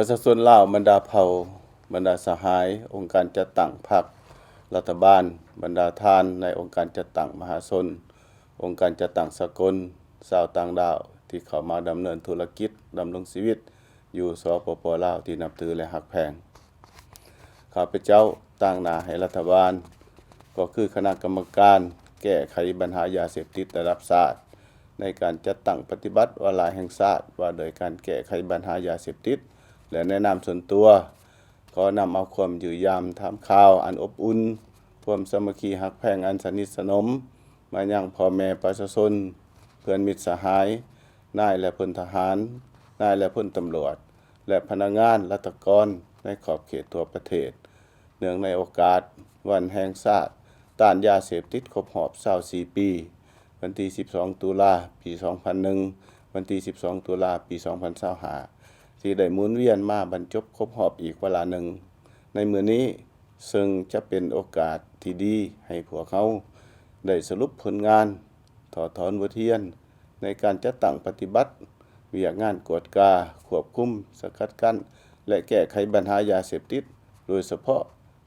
ປະຊາຊົນລາວ ບັນດາເຜົ່າ, ບັນດາສະຫາຍ, ອົງການຈັດຕັ້ງພັກ, ລັດຖະບານ, ບັນດາທ່ານໃນອົງການຈັດຕັ້ງມະຫາຊົນ, ອົງການຈັດຕັ້ງສາກົນ, ຊາວຕ່າງດ້າວທີ່ເຂົ້າມາດຳເນີນທຸລະກິດ, ດຳລົງຊີວິດຢູ່ ສປປ ລາວ ທີ່ນັບຖື ແລະ ຮັກແພງ. ຂ້າພະເຈົ້າຕາງໜ້າໃຫ້ລັດຖະບານ ກໍຄືຄະນະກຳມະການແກ້ໄຂບັນຫາຢາເສບຕິດລະດັບຊາດ ໃນການຈັດຕັ້ງປະຕິບັດວາລະແຫ່ງຊາດ ວ່າດ້ວຍການແກ້ໄຂບັນຫາຢາເສບຕິດ ແລະ ໃນນາມສ່ວນຕົວ ຂໍນຳເອົາຄວາມຢ້ຽມຢາມຖາມຂ່າວອັນອົບອຸ່ນ, ຄວາມສາມັກຄີຮັກແພງອັນສະໜິດສະໜົມ ມາຍັງພໍ່ແມ່ປະຊາຊົນ, ເພື່ອນມິດສະຫາຍ, ນາຍ ແລະ ພົນທະຫານ, ນາຍ ແລະ ພົນຕຳຫຼວດ ແລະ ພະນັກງານລັດຖະກອນໃນຂອບເຂດທົ່ວປະເທດ ເນື່ອງໃນໂອກາດວັນແຫ່ງຊາດຕ້ານຢາເສບຕິດຄົບຮອບຊາວສີ່ປີ, ວັນທີສິບສອງ ຕຸລາ ປີສອງພັນໜຶ່ງ, ວັນທີສິບສອງ ຕຸລາ ປີສອງພັນຊາວຫ້າ ທີ່ໄດ້ໝູນວຽນມາບັນຈົບຄົບຮອບອີກວາລະໜຶ່ງໃນມື້ນີ້, ເຊິ່ງຈະເປັນໂອກາດທີ່ດີໃຫ້ພວກເຮົາໄດ້ສະຫຼຸບຜົນງານ, ຖອດຖອນບົດຮຽນໃນການຈັດຕັ້ງປະຕິບັດວຽກງານກວດກາ, ຄວບຄຸມ, ສະກັດກັ້ນ ແລະ ແກ້ໄຂບັນຫາຢາເສບຕິດ, ໂດຍສະເພາະ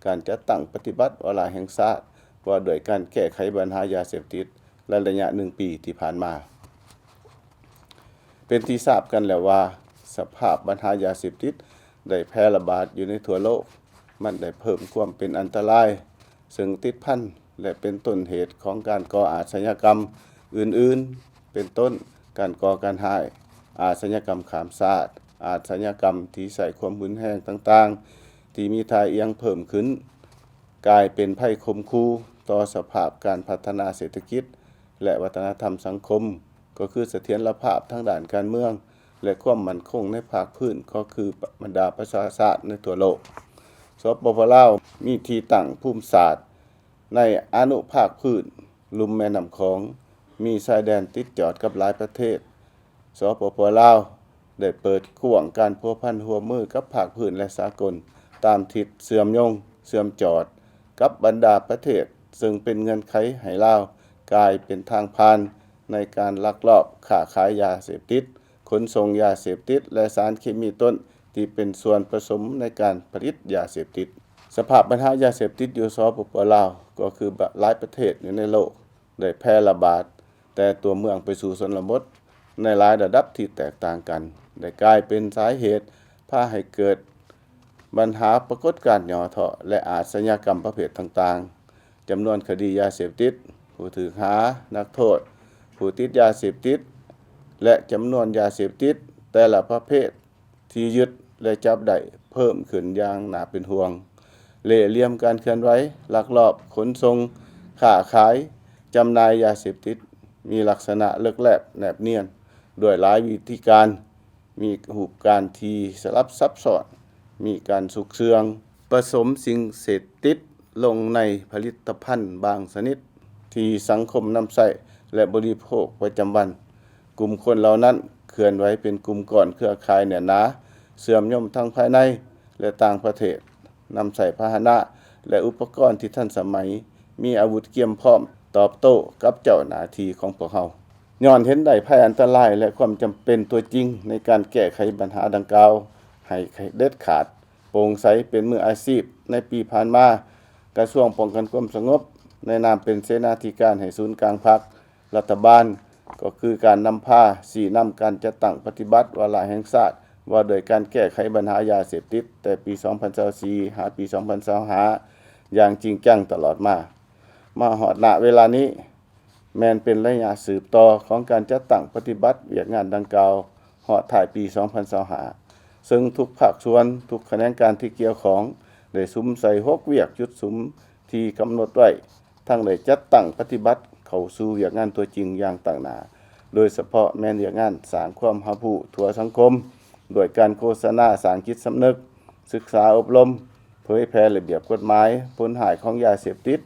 ການຈັດຕັ້ງປະຕິບັດວາລະແຫ່ງຊາດ ວ່າດ້ວຍການແກ້ໄຂບັນຫາຢາເສບຕິດ ໃນໄລຍະໜຶ່ງປີທີ່ຜ່ານມາ. ເປັນທີ່ຊາບກັນແລ້ວວ່າ ສະພາບບັນຫາຢາເສບຕິດໄດ້ແຜ່ລະບາດຢູ່ໃນທົ່ວໂລກ, ມັນໄດ້ເພີ່ມຄວາມເປັນອັນຕະລາຍ ເຊິ່ງຕິດພັນ ແລະ ເປັນຕົ້ນເຫດຂອງການກໍ່ອາຊະຍາກຳອື່ນໆ ເປັນຕົ້ນ ການກໍ່ການຮ້າຍ, ອາຊະຍາກຳຂ້າມຊາດ, ອາຊະຍາກຳທີ່ໃຊ້ຄວາມຮຸນແຮງຕ່າງໆ ທີ່ມີທ່າອ່ຽງເພີ່ມຂຶ້ນ ກາຍເປັນໄພຂົ່ມຂູ່ຕໍ່ສະພາບການພັດທະນາເສດຖະກິດ ແລະ ວັດທະນະທຳສັງຄົມ, ກໍຄືສະຖຽນລະພາບທາງດ້ານການເມືອງ ແລະ ຄວາມໝັ້ນຄົງໃນພາກພື້ນ, ກໍຄືບັນດາປະຊາຊາດໃນທົ່ວໂລກ. ສປປ ລາວ ມີທີ່ຕັ້ງພູມສາດໃນອະນຸພາກພື້ນລຸ່ມແມ່ນ້ຳຂອງ, ມີຊາຍແດນຕິດຈອດກັບຫຼາຍປະເທດ. ສປປ ລາວ ໄດ້ເປີດກວ້າງການພົວພັນຮ່ວມມືກັບພາກພື້ນ ແລະ ສາກົນ ຕາມທິດເຊື່ອມໂຍງ, ເຊື່ອມຈອດກັບບັນດາປະເທດ, ເຊິ່ງເປັນເງື່ອນໄຂໃຫ້ລາວກາຍເປັນທາງຜ່ານໃນການລັກລອບຄ້າຂາຍຢາເສບຕິດ, ຂົນສົ່ງຢາເສບຕິດ ແລະ ສານເຄມີຕົ້ນທີ່ເປັນສ່ວນປະສົມໃນການຜະລິດຢາເສບຕິດ. ສະພາບບັນຫາຢາເສບຕິດຢູ່ ສປປ ລາວ ກໍຄືຫຼາຍປະເທດຢູ່ໃນໂລກ ໄດ້ແຜ່ລະບາດແຕ່ຕົວເມືອງໄປສູ່ຊົນນະບົດໃນຫຼາຍລະດັບທີ່ແຕກຕ່າງກັນ, ໄດ້ກາຍເປັນສາເຫດພາໃຫ້ເກີດບັນຫາປາກົດການຫຍໍ້ທໍ້ ແລະ ອາຊະຍາກຳປະເພດຕ່າງໆ. ຈຳນວນຄະດີຢາເສບຕິດ, ຜູ້ຖືກຫາ, ນັກໂທດ, ຜູ້ຕິດຢາເສບຕິດ ແລະ ຈຳນວນຢາເສບຕິດແຕ່ລະປະເພດ ທີ່ຍຶດ ແລະ ຈັບໄດ້ເພີ່ມຂຶ້ນຢ່າງໜ້າເປັນຫ່ວງ. ເລ່ຫຼ່ຽມການເຄື່ອນໄຫວ, ລັກລອບຂົນສົ່ງ, ຄ້າຂາຍ, ຈຳໜ່າຍຢາເສບຕິດ ມີລັກສະນະເລິກແລບແນບນຽນ ດ້ວຍຫຼາຍວິທີການ, ມີຮູບການທີ່ສະຫຼັບຊັບຊ້ອນ, ມີການຊຸກເຊື່ອງ, ປະສົມສິ່ງເສບຕິດລົງໃນຜະລິດຕະພັນບາງຊະນິດ ທີ່ສັງຄົມນຳໃຊ້ ແລະ ບໍລິໂພກປະຈຳວັນ. ກຸ່ມຄົນເຫຼົ່ານັ້ນເຄື່ອນໄຫວເປັນກຸ່ມກ້ອນເຄືອຂ່າຍແໜ້ນໜາ, ເຊື່ອມໂຍງທັງພາຍໃນ ແລະ ຕ່າງປະເທດ, ນຳໃຊ້ພາຫະນະ ແລະ ອຸປະກອນທີ່ທັນສະໄໝ, ມີອາວຸດກຽມພ້ອມຕອບໂຕ້ກັບເຈົ້າໜ້າທີ່ຂອງພວກເຮົາ. ຍ້ອນເຫັນໄດ້ໄພອັນຕະລາຍ ແລະ ຄວາມຈຳເປັນຕົວຈິງໃນການແກ້ໄຂບັນຫາດັ່ງກ່າວໃຫ້ເດັດຂາດ, ໂປ່ງໃສ, ເປັນມືອາຊີບ. ໃນປີຜ່ານມາ, ກະຊວງປ້ອງກັນຄວາມສະຫງົບ ໃນນາມເປັນເສນາທິການໃຫ້ສູນກາງພັກ, ລັດຖະບານ ກໍຄືການນຳພາຊີ້ນຳການຈັດຕັ້ງປະຕິບັດວາລະແຫ່ງຊາດ ວ່າດ້ວຍການແກ້ໄຂບັນຫາຢາເສບຕິດ ແຕ່ປີສອງພັນຊາວສີ່ ຫາປີສອງພັນຊາວຫ້າ ຢ່າງຈິງຈັງຕະຫຼອດມາ. ມາຮອດ ນະ ເວລານີ້ ແມ່ນເປັນໄລຍະສືບຕໍ່ຂອງການຈັດຕັ້ງປະຕິບັດວຽກງານດັ່ງກ່າວ ຮອດທ້າຍປີສອງພັນຊາວຫ້າ ເຊິ່ງທຸກພາກສ່ວນ, ທຸກຂະແໜງການທີ່ກ່ຽວຂ້ອງ ໄດ້ສຸມໃສ່ຫົກວຽກຈຸດສຸມທີ່ກຳນົດໄວ້, ທັງໄດ້ຈັດຕັ້ງປະຕິບັດເຂົ້າສູ່ວຽກງານຕົວຈິງຢ່າງຕັ້ງໜ້າ, ໂດຍສະເພາະແມ່ນວຽກງານສ້າງຄວາມຮັບຮູ້ທົ່ວສັງຄົມ ດ້ວຍການໂຄສະນາສ້າງຈິດສຳນຶກ, ສຶກສາອົບຮົມ, ເຜີຍແຜ່ລະບຽບກົດໝາຍ, ຜົນຮ້າຍຂອງຢາເສບຕິດ,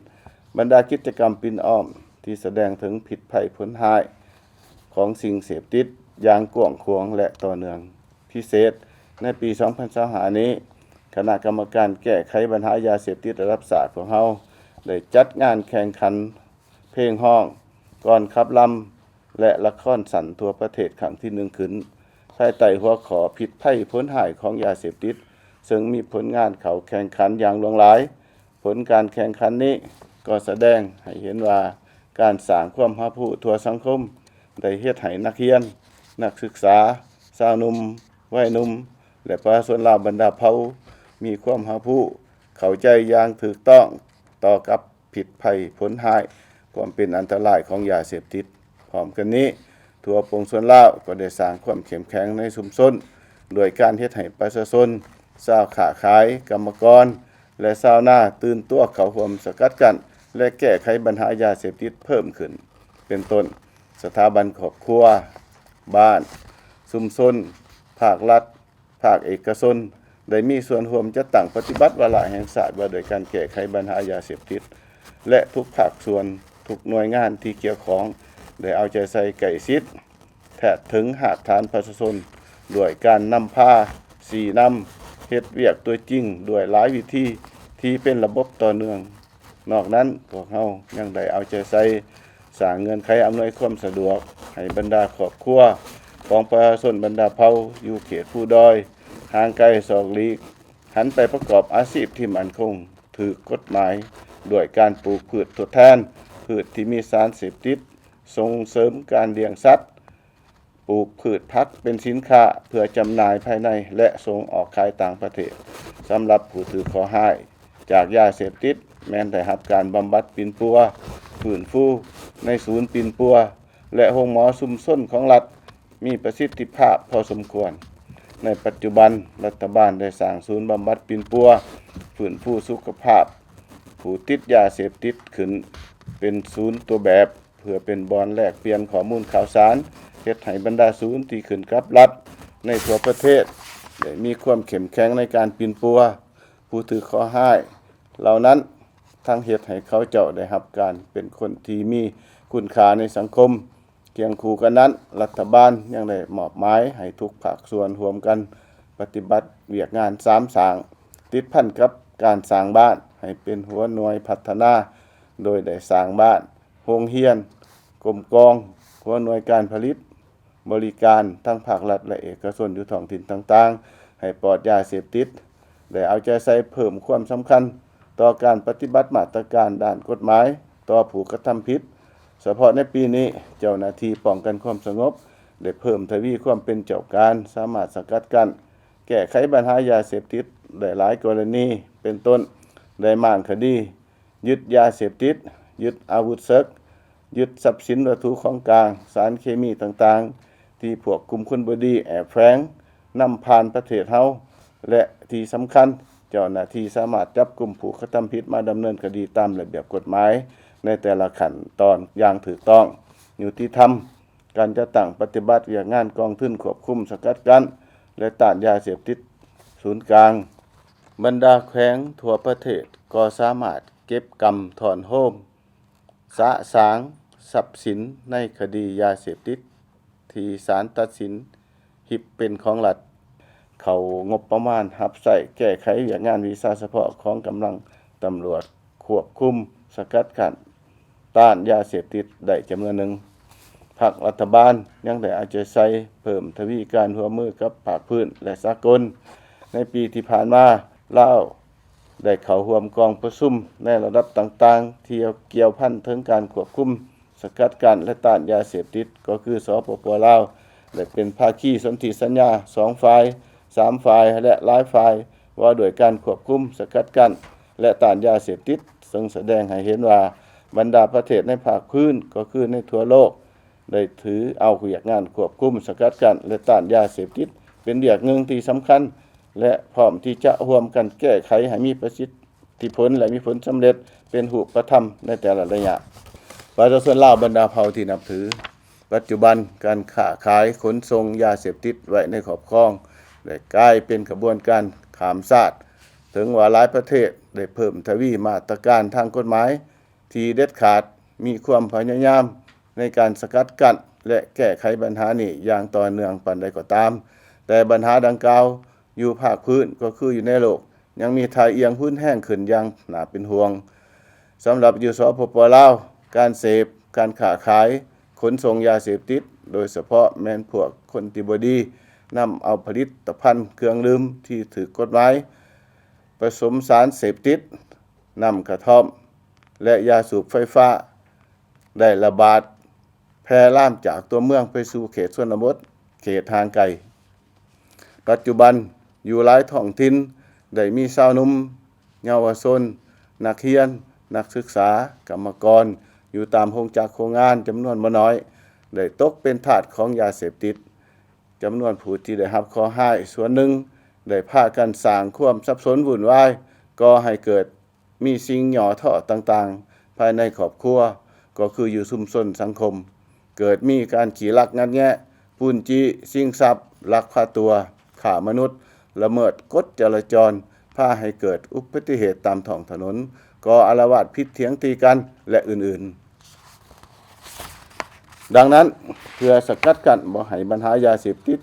ບັນດາກິດຈະກຳປິ່ນອ້ອມທີ່ສະແດງເຖິງພິດໄພຜົນຮ້າຍຂອງສິ່ງເສບຕິດຢ່າງກວ້າງຂວາງ ແລະ ຕໍ່ເນື່ອງ. ພິເສດ, ໃນປີສອງພັນຊາວຫ້ານີ້, ຄະນະກຳມະການແກ້ໄຂບັນຫາຢາເສບຕິດລະດັບຊາດພວກເຮົາ ໄດ້ຈັດງານແຂ່ງຂັນເພງຮ້ອງ, ກ່ອນຂັບລຳ ແລະ ລະຄອນສັ້ນທົ່ວປະເທດຄັ້ງທີໜຶ່ງຂຶ້ນ, ພາຍໃຕ້ຫົວຂໍ້ ພິດໄພຜົນຮ້າຍຂອງຢາເສບຕິດ, ເຊິ່ງມີຜົນງານເຂົ້າແຂ່ງຂັນຢ່າງຫຼວງຫຼາຍ. ຜົນການແຂ່ງຂັນນີ້ກໍສະແດງໃຫ້ເຫັນວ່າ ການສ້າງຄວາມຮັບຮູ້ທົ່ວສັງຄົມ ໄດ້ເຮັດໃຫ້ນັກຮຽນ, ນັກສຶກສາ, ຊາວໜຸ່ມ, ໄວໜຸ່ມ ແລະ ປະຊາຊົນລາວບັນດາເຜົ່າ ມີຄວາມຮັບຮູ້ເຂົ້າໃຈຢ່າງຖືກຕ້ອງຕໍ່ກັບພິດໄພຜົນຮ້າຍ ຄວາມເປັນອັນຕະລາຍຂອງຢາເສບຕິດ. ພ້ອມກັນນີ້, ທົ່ວປວງຊົນລາວກໍໄດ້ສ້າງຄວາມເຂັ້ມແຂງໃນຊຸມຊົນ ດ້ວຍການເຮັດໃຫ້ປະຊາຊົນ, ຊາວຄ້າຂາຍ, ກຳມະກອນ ແລະ ຊາວນາຕື່ນຕົວເຂົ້າຮ່ວມສະກັດກັ້ນ ແລະ ແກ້ໄຂບັນຫາຢາເສບຕິດເພີ່ມຂຶ້ນ ເປັນຕົ້ນ ສະຖາບັນຄອບຄົວ, ບ້ານ, ຊຸມຊົນ, ພາກລັດ, ພາກເອກະຊົນ ໄດ້ມີສ່ວນຮ່ວມຈັດຕັ້ງປະຕິບັດວາລະແຫ່ງຊາດວ່າດ້ວຍການແກ້ໄຂບັນຫາຢາເສບຕິດ ແລະ ທຸກພາກສ່ວນ, ທຸກໜ່ວຍງານທີ່ກ່ຽວຂ້ອງ ໄດ້ເອົາໃຈໃສ່ໃກ້ຊິດ ແທດເຖິງຮາກຖານປະຊາຊົນ ດ້ວຍການນຳພາ, ຊີ້ນຳ, ເຮັດວຽກຕົວຈິງດ້ວຍຫຼາຍວິທີທີ່ເປັນລະບົບຕໍ່ເນື່ອງ. ນອກນັ້ນ, ພວກເຮົາຍັງໄດ້ເອົາໃຈໃສ່ສ້າງເງື່ອນໄຂອຳນວຍຄວາມສະດວກໃຫ້ບັນດາຄອບຄົວຂອງປະຊາຊົນບັນດາເຜົ່າຢູ່ເຂດພູດອຍ, ຫ່າງໄກສອກຫຼີກ, ຫັນໄປປະກອບອາຊີບທີ່ໝັ້ນຄົງ, ຖືກກົດໝາຍ, ດ້ວຍການປູກພືດທົດແທນພືດທີ່ມີສານເສບຕິດ, ສົ່ງເສີມການລ້ຽງສັດ, ປູກພືດຜັກເປັນສິນຄ້າເພື່ອຈຳໜ່າຍພາຍໃນ ແລະ ສົ່ງອອກຂາຍຕ່າງປະເທດ. ສຳລັບຜູ້ຖືກເຄາະຮ້າຍຈາກຢາເສບຕິດ ແມ່ນໄດ້ຮັບການບຳບັດປິ່ນປົວ, ຟື້ນຟູໃນສູນປິ່ນປົວ ແລະ ໂຮງໝໍຊຸມຊົນຂອງລັດ ມີປະສິດທິພາບພໍສົມຄວນ. ໃນປັດຈຸບັນ, ລັດຖະບານໄດ້ສ້າງສູນບຳບັດປິ່ນປົວ, ຟື້ນຟູສຸຂະພາບຜູ້ຕິດຢາເສບຕິດຂຶ້ນເປັນສູນຕົວແບບ ເພື່ອເປັນບ່ອນແລກປ່ຽນຂໍ້ມູນຂ່າວສານ, ເຮັດໃຫ້ບັນດາສູນທີ່ຂຶ້ນກັບລັດໃນທົ່ວປະເທດ ໄດ້ມີຄວາມເຂັ້ມແຂງໃນການປິ່ນປົວຜູ້ຖືກເຄາະຮ້າຍເຫຼົ່ານັ້ນ, ທັງເຮັດໃຫ້ເຂົາເຈົ້າໄດ້ຮັບການເປັນຄົນທີ່ມີຄຸນຄ່າໃນສັງຄົມ. ຄຽງຄູ່ກັນນັ້ນ, ລັດຖະບານຍັງໄດ້ມອບໝາຍໃຫ້ທຸກພາກສ່ວນຮ່ວມກັນປະຕິບັດວຽກງານສາມສ້າງ ຕິດພັນກັບການສ້າງບ້ານໃຫ້ເປັນຫົວໜ່ວຍພັດທະນາ, ໂດຍໄດ້ສ້າງບ້ານ, ໂຮງຮຽນ, ກົມກອງ, ຫົວໜ່ວຍການຜະລິດ, ບໍລິການ ທັງພາກລັດ ແລະ ເອກະຊົນຢູ່ທ້ອງຖິ່ນຕ່າງໆ ໃຫ້ປອດຢາເສບຕິດ, ໄດ້ເອົາໃຈໃສ່ເພີ່ມຄວາມສຳຄັນຕໍ່ການປະຕິບັດມາດຕະການດ້ານກົດໝາຍຕໍ່ຜູ້ກະທຳຜິດ. ສະເພາະໃນປີນີ້, ເຈົ້າໜ້າທີ່ປ້ອງກັນຄວາມສະຫງົບໄດ້ເພີ່ມທະວີຄວາມເປັນເຈົ້າການ, ສາມາດສະກັດກັ້ນ, ແກ້ໄຂບັນຫາຢາເສບຕິດໄດ້ຫຼາຍກໍລະນີ, ເປັນຕົ້ນ ໄດ້ມ້າງຄະດີ, ຍຶດຢາເສບຕິດ, ຍຶດອາວຸດເສິກ, ຍຶດຊັບສິນວັດຖຸຂອງກາງ, ສານເຄມີຕ່າງໆ ທີ່ພວກກຸ່ມຄົນບໍ່ດີແອບແຝງນຳຜ່ານປະເທດເຮົາ ແລະ ທີ່ສຳຄັນ, ເຈົ້າໜ້າທີ່ສາມາດຈັບກຸມຜູ້ກະທຳຜິດມາດຳເນີນຄະດີຕາມລະບຽບກົດໝາຍໃນແຕ່ລະຂັ້ນຕອນຢ່າງຖືກຕ້ອງ, ຍຸຕິທຳ. ການຈັດຕັ້ງປະຕິບັດວຽກງານກອງທຶນຄວບຄຸມ, ສະກັດກັ້ນ ແລະ ຕ້ານຢາເສບຕິດສູນກາງ. ບັນດາແຂວງທົ່ວປະເທດກໍສາມາດເກັບກຳທ້ອນໂຮມ ສະສາງຊັບສິນໃນຄະດີຢາເສບຕິດທີ່ສານຕັດສິນຮິບເປັນຂອງລັດ ເຂົ້າງົບປະມານຮັບໃຊ້ແກ້ໄຂວຽກງານວິຊາສະເພາະຂອງກຳລັງຕຳຫຼວດຄວບຄຸມ, ສະກັດກັ້ນ, ຕ້ານຢາເສບຕິດໄດ້ຈຳນວນໜຶ່ງ. ພັກລັດຖະບານຍັງໄດ້ເອົາໃຈໃສ່ເພີ່ມທະວີການຮ່ວມມືກັບພາກພື້ນ ແລະ ສາກົນ. ໃນປີທີ່ຜ່ານມາ, ລາວ ໄດ້ເຂົ້າຮ່ວມກອງປະຊຸມໃນລະດັບຕ່າງໆ ທີ່ກ່ຽວພັນເຖິງການຄວບຄຸມ, ສະກັດກັ້ນ ແລະ ຕ້ານຢາເສບຕິດ ກໍຄື ສປປ ລາວ ໄດ້ເປັນພາຄີສົນທິສັນຍາສອງຝ່າຍ, ສາມຝ່າຍ ແລະ ຫຼາຍຝ່າຍ ວ່າດ້ວຍການຄວບຄຸມ, ສະກັດກັ້ນ ແລະ ຕ້ານຢາເສບຕິດ, ເຊິ່ງສະແດງໃຫ້ເຫັນວ່າ ບັນດາປະເທດໃນພາກພື້ນ ກໍຄືໃນທົ່ວໂລກ ໄດ້ຖືເອົາວຽກງານຄວບຄຸມ, ສະກັດກັ້ນ ແລະ ຕ້ານຢາເສບຕິດ ເປັນວຽກໜຶ່ງທີ່ສຳຄັນ ແລະ ພ້ອມທີ່ຈະຮ່ວມກັນແກ້ໄຂໃຫ້ມີປະສິດທິຜົນ ແລະ ມີຜົນສຳເລັດເປັນຮູບປະທຳໃນແຕ່ລະໄລຍະ. ປະຊາຊົນລາວບັນດາເຜົ່າທີ່ນັບຖື, ປັດຈຸບັນການຄ້າຂາຍຂົນສົ່ງຢາເສບຕິດໄວ້ໃນຄອບຄອງ ໄດ້ກາຍເປັນຂະບວນການຂ້າມຊາດ, ເຖິງວ່າຫຼາຍປະເທດໄດ້ເພີ່ມທະວີມາດຕະການທາງກົດໝາຍ ທີ່ເດັດຂາດ, ມີຄວາມພະຍາຍາມໃນການສະກັດກັ້ນ ແລະ ແກ້ໄຂບັນຫານີ້ຢ່າງຕໍ່ເນື່ອງປານໃດກໍຕາມ, ແຕ່ບັນຫາດັ່ງກ່າວຢູ່ພາກພື້ນ ກໍຄືຢູ່ໃນໂລກ ຍັງມີທ່າອ່ຽງຮຸນແຮງຂຶ້ນຢ່າງໜ້າເປັນຫ່ວງ. ສຳລັບຢູ່ ສປປ ລາວ, ການເສບ, ການຄ້າຂາຍ, ຂົນສົ່ງຢາເສບຕິດ, ໂດຍສະເພາະແມ່ນພວກຄົນທີ່ບໍ່ດີ, ນຳເອົາຜະລິດຕະພັນເຄື່ອງດື່ມທີ່ຖືກກົດໝາຍ ປະສົມສານເສບຕິດ, ນ້ຳກະທ່ອມ ແລະ ຢາສູບໄຟຟ້າ ໄດ້ລະບາດແຜ່ລາມຈາກຕົວເມືອງໄປສູ່ເຂດຊົນນະບົດ, ເຂດຫ່າງໄກ. ປັດຈຸບັນ, ຢູ່ຫຼາຍທ້ອງຖິ່ນໄດ້ມີຊາວໜຸ່ມ, ເຍົາວະຊົນ, ນັກຮຽນ, ນັກສຶກສາ, ກຳມະກອນ ຢູ່ຕາມໂຮງຈັກໂຮງງານຈຳນວນບໍ່ໜ້ອຍ ໄດ້ຕົກເປັນທາດຂອງຢາເສບຕິດ. ຈຳນວນຜູ້ທີ່ໄດ້ຮັບເຄາະຮ້າຍສ່ວນໜຶ່ງ ໄດ້ພາກັນສ້າງຄວາມສັບສົນວຸ່ນວາຍ, ກໍ່ໃຫ້ເກີດມີສິ່ງຫຍໍ້ທໍ້ຕ່າງໆ ພາຍໃນຄອບຄົວ, ກໍຄືຢູ່ຊຸມຊົນສັງຄົມ. ເກີດມີການຂີ້ລັກງັດແງະ, ປຸ້ນຈີ້, ຊິງຊັບ, ລັກພາຕົວ, ຄ້າມະນຸດ, ລະເມີດກົດຈະລາຈອນ, ພາໃຫ້ເກີດອຸບັດຕິເຫດຕາມທ້ອງຖະໜົນ, ກໍ່ອາລະວາດຜິດຖຽງຕີກັນ ແລະ ອື່ນໆ. ດັ່ງນັ້ນ, ເພື່ອສະກັດກັ້ນບໍ່ໃຫ້ບັນຫາຢາເສບຕິດ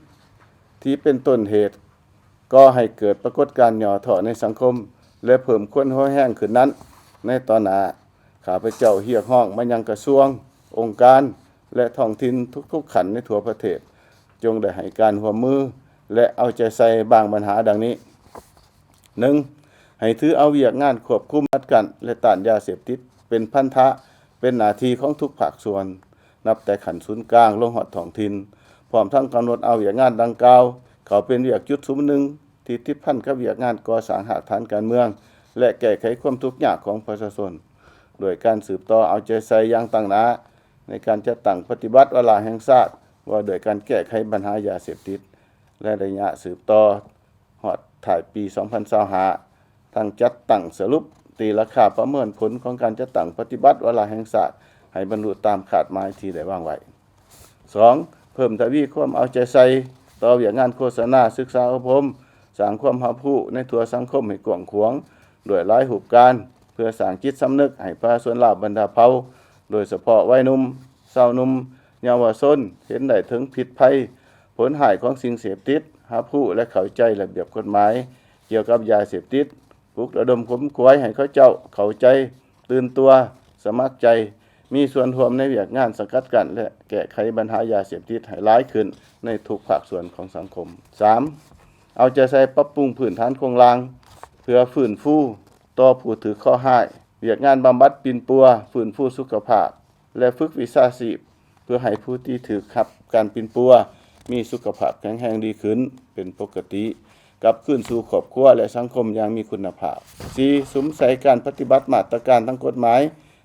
ທີ່ເປັນຕົ້ນເຫດກໍ່ໃຫ້ເກີດປາກົດການຫຍໍ້ທໍ້ໃນສັງຄົມ ແລະ ເພີ່ມຄວາມຮຸນແຮງຂຶ້ນນັ້ນ, ໃນຕອນໜ້າ, ຂ້າພະເຈົ້າຮຽກຮ້ອງມາຍັງກະຊວງ, ອົງການ ແລະ ທ້ອງຖິ່ນທຸກໆຂັ້ນໃນທົ່ວປະເທດ, ຈົ່ງໄດ້ໃຫ້ການຮ່ວມມື ແລະ ເອົາໃຈໃສ່ບາງບັນຫາດັ່ງນີ້. ໜຶ່ງ, ໃຫ້ຖືເອົາວຽກງານຄວບຄຸມ, ສະກັດກັ້ນ ແລະ ຕ້ານຢາເສບຕິດເປັນພັນທະ, ເປັນໜ້າທີ່ຂອງທຸກພາກສ່ວນ, ນັບແຕ່ຂັ້ນສູນກາງລົງຮອດທ້ອງຖິ່ນ, ພ້ອມທັງກຳນົດເອົາວຽກງານດັ່ງກ່າວເຂົ້າເປັນວຽກຈຸດສຸມໜຶ່ງ ທີ່ຕິດພັນກັບວຽກງານກໍ່ສ້າງຮາກຖານການເມືອງ ແລະ ແກ້ໄຂຄວາມທຸກຍາກຂອງປະຊາຊົນ, ດ້ວຍການສືບຕໍ່ເອົາໃຈໃສ່ຢ່າງຕັ້ງໜ້າ ໃນການຈັດຕັ້ງປະຕິບັດວາລະແຫ່ງຊາດວ່າດ້ວຍການແກ້ໄຂບັນຫາຢາເສບຕິດ ແລະ ໄລຍະສືບຕໍ່ ຮອດທ້າຍປີສອງພັນຊາວຫ້າ ທັງຈັດຕັ້ງສະຫຼຸບຕີລາຄາປະເມີນຜົນຂອງການຈັດຕັ້ງປະຕິບັດວາລະແຫ່ງຊາດ ໃຫ້ບັນລຸຕາມຄາດໝາຍທີ່ໄດ້ວາງໄວ້. ສອງ, ເພີ່ມທະວີຄວາມເອົາໃຈໃສ່ຕໍ່ວຽກງານໂຄສະນາ, ສຶກສາອົບຮົມ, ສ້າງຄວາມຮັບຮູ້ໃນທົ່ວສັງຄົມໃຫ້ກວ້າງຂວາງ ດ້ວຍຫຼາຍຮູບການ ເພື່ອສ້າງຈິດສຳນຶກໃຫ້ປະຊາຊົນລາວບັນດາເຜົ່າ, ໂດຍສະເພາະໄວໜຸ່ມ, ຊາວໜຸ່ມ, ເຍົາວະຊົນ ເຫັນໄດ້ເຖິງພິດໄພ, ຜົນຮ້າຍຂອງສິ່ງເສບຕິດ, ຮັບຮູ້ ແລະ ເຂົ້າໃຈລະບຽບກົດໝາຍກ່ຽວກັບຢາເສບຕິດ, ປຸກລະດົມຂົນຂວາຍໃຫ້ເຂົາເຈົ້າເຂົ້າໃຈ, ຕື່ນຕົວ, ສະໝັກໃຈ, ມີສ່ວນຮ່ວມໃນວຽກງານສະກັດກັ້ນ ແລະ ແກ້ໄຂບັນຫາຢາເສບຕິດໃຫ້ຫຼາຍຂຶ້ນໃນທຸກພາກສ່ວນຂອງສັງຄົມ. ສາມ, ເອົາໃຈໃສ່ປັບປຸງພື້ນຖານໂຄງລ່າງ ເພື່ອຟື້ນຟູຕໍ່ຜູ້ຖືກເຄາະຮ້າຍ, ວຽກງານບຳບັດປິ່ນປົວ, ຟື້ນຟູສຸຂະພາບ ແລະ ຝຶກວິຊາຊີບ ເພື່ອໃຫ້ຜູ້ທີ່ຖືກຮັບການປິ່ນປົວມີສຸຂະພາບແຂງແຮງດີຂຶ້ນເປັນປົກກະຕິ, ກັບຄືນສູ່ຄອບຄົວ ແລະ ສັງຄົມຢ່າງມີຄຸນນະພາບ. ສີ່, ສຸມໃສ່ການປະຕິບັດມາດຕະການທາງກົດໝາຍ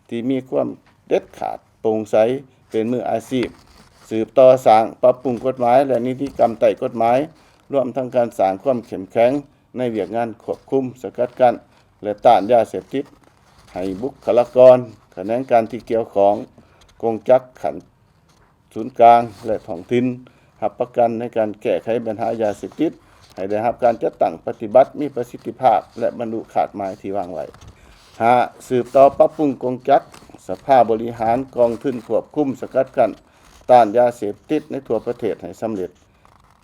ທີ່ມີຄວາມເດັດຂາດ, ໂປ່ງໃສ, ເປັນມືອາຊີບ, ສືບຕໍ່ສ້າງ, ປັບປຸງກົດໝາຍ ແລະ ນິຕິກຳໃຕ້ກົດໝາຍ, ລວມທັງການສ້າງຄວາມເຂັ້ມແຂງໃນວຽກງານຄວບຄຸມ, ສະກັດກັ້ນ ແລະ ຕ້ານຢາເສບຕິດ ໃຫ້ບຸກຄະລາກອນ, ຂະແໜງການທີ່ກ່ຽວຂ້ອງ, ກົງຈັກຂັ້ນສູນກາງ ແລະ ທ້ອງຖິ່ນ ຮັບປະກັນໃນການແກ້ໄຂບັນຫາຢາເສບຕິດ ໃຫ້ໄດ້ຮັບການຈັດຕັ້ງປະຕິບັດມີປະສິດທິພາບ ແລະ ບັນລຸຄາດໝາຍທີ່ວາງໄວ້. ຫ້າ, ສືບຕໍ່ປັບປຸງກົງຈັກສະພາບໍລິຫານກອງທຶນຄວບຄຸມ, ສະກັດກັ້ນ, ຕ້ານຢາເສບຕິດໃນທົ່ວປະເທດໃຫ້ສຳເລັດ,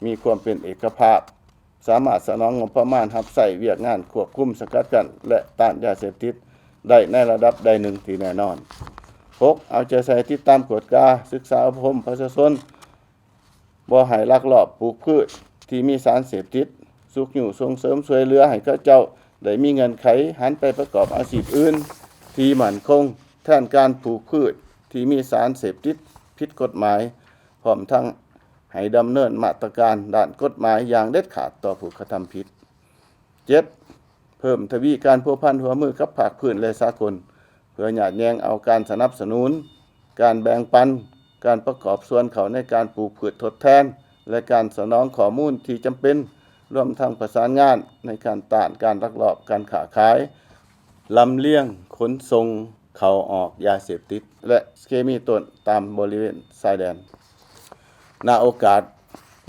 ມີຄວາມເປັນເອກະພາບ, ສາມາດສະໜອງງົບປະມານຮັບໃຊ້ວຽກງານຄວບຄຸມ, ສະກັດກັ້ນ ແລະ ຕ້ານຢາເສບຕິດໄດ້ໃນລະດັບໃດໜຶ່ງທີ່ແນ່ນອນ. ຫົກ, ເອົາໃຈໃສ່ຕິດຕາມກວດກາ, ສຶກສາອົບຮົມປະຊາຊົນ ບໍ່ໃຫ້ລັກລອບປູກພືດທີ່ມີສານເສບຕິດ, ຊຸກຍູ້ສົ່ງເສີມຊ່ວຍເຫຼືອໃຫ້ເຂົາເຈົ້າໄດ້ມີເງື່ອນໄຂຫັນໄປປະກອບອາຊີບອື່ນທີ່ໝັ້ນຄົງ ແທນການປູກພືດທີ່ມີສານເສບຕິດຜິດກົດໝາຍ, ພ້ອມທັງ ໃຫ້ດຳເນີນມາດຕະການດ້ານກົດໝາຍຢ່າງເດັດຂາດຕໍ່ຜູ້ກະທຳຜິດ. ເຈັດ, ເພີ່ມທະວີການພົວພັນຮ່ວມມືກັບພາກພື້ນ ແລະ ສາກົນ ເພື່ອຍາດແຍ່ງເອົາການສະໜັບສະໜູນ, ການແບ່ງປັນ, ການປະກອບສ່ວນເຂົ້າໃນການປູກພືດທົດແທນ ແລະ ການສະໜອງຂໍ້ມູນທີ່ຈຳເປັນ, ລວມທັງປະສານງານໃນການຕ້ານການລັກລອບການຄ້າຂາຍ, ລຳລຽງຂົນສົ່ງ ເຂົ້າອອກຢາເສບຕິດ ແລະ ເຄມີຕົ້ນຕາມບໍລິເວນຊາຍແດນ. ນະໂອກາດ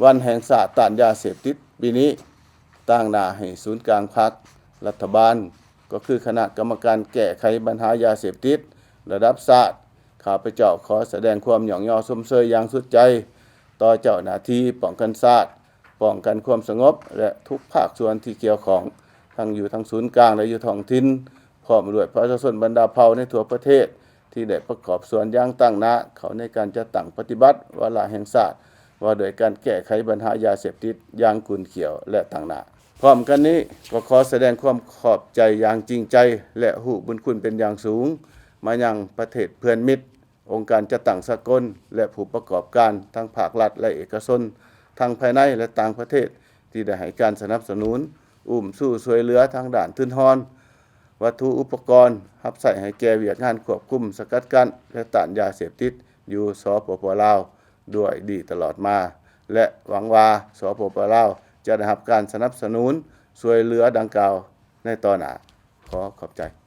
ວັນແຫ່ງຊາດຕ້ານຢາເສບຕິດປີນີ້, ຕາງໜ້າໃຫ້ສູນກາງພັກ, ລັດຖະບານ, ກໍຄືຄະນະກຳມະການແກ້ໄຂບັນຫາຢາເສບຕິດລະດັບຊາດ, ຂ້າພະເຈົ້າຂໍສະແດງຄວາມຍ້ອງຍໍຊົມເຊີຍຢ່າງສຸດໃຈຕໍ່ເຈົ້າໜ້າທີ່ປ້ອງກັນຊາດ, ປ້ອງກັນຄວາມສະຫງົບ ແລະ ທຸກພາກສ່ວນທີ່ກ່ຽວຂ້ອງ, ທັງຢູ່ທາງສູນກາງ ແລະ ຢູ່ທ້ອງຖິ່ນ, ພ້ອມດ້ວຍປະຊາຊົນບັນດາເຜົ່າໃນທົ່ວປະເທດ ທີ່ໄດ້ປະກອບສ່ວນຢ່າງຕັ້ງໜ້າເຂົ້າໃນການຈັດຕັ້ງປະຕິບັດວາລະແຫ່ງຊາດ ວ່າດ້ວຍການແກ້ໄຂບັນຫາຢາເສບຕິດຢ່າງກຸ້ນຂ້ຽວ ແລະ ຕັ້ງໜ້າ. ພ້ອມກັນນີ້ ກໍຂໍສະແດງຄວາມຂອບໃຈຢ່າງຈິງໃຈ ແລະ ຮູ້ບຸນຄຸນເປັນຢ່າງສູງ ມາຍັງປະເທດເພື່ອນມິດ, ອົງການຈັດຕັ້ງສາກົນ ແລະ ຜູ້ປະກອບການທັງພາກລັດ ແລະ ເອກະຊົນ ທັງພາຍໃນ ແລະ ຕ່າງປະເທດ ທີ່ໄດ້ໃຫ້ການສະໜັບສະໜູນ, ອຸ້ມຊູຊ່ວຍເຫຼືອທາງດ້ານທຶນຮອນ, ວັດຖຸອຸປະກອນ ຮັບໃຊ້ໃຫ້ແກ່ວຽກງານຄວບຄຸມ, ສະກັດກັ້ນ ແລະ ຕ້ານຢາເສບຕິດ ຢູ່ ສປປ ລາວ ດ້ວຍດີຕະຫຼອດມາ ແລະ ຫວັງວ່າ ສປປ ລາວ ຈະໄດ້ຮັບການສະໜັບສະໜູນຊ່ວຍເຫຼືອດັ່ງກ່າວໃນຕໍ່ໜ້າ. ຂໍຂອບໃຈ.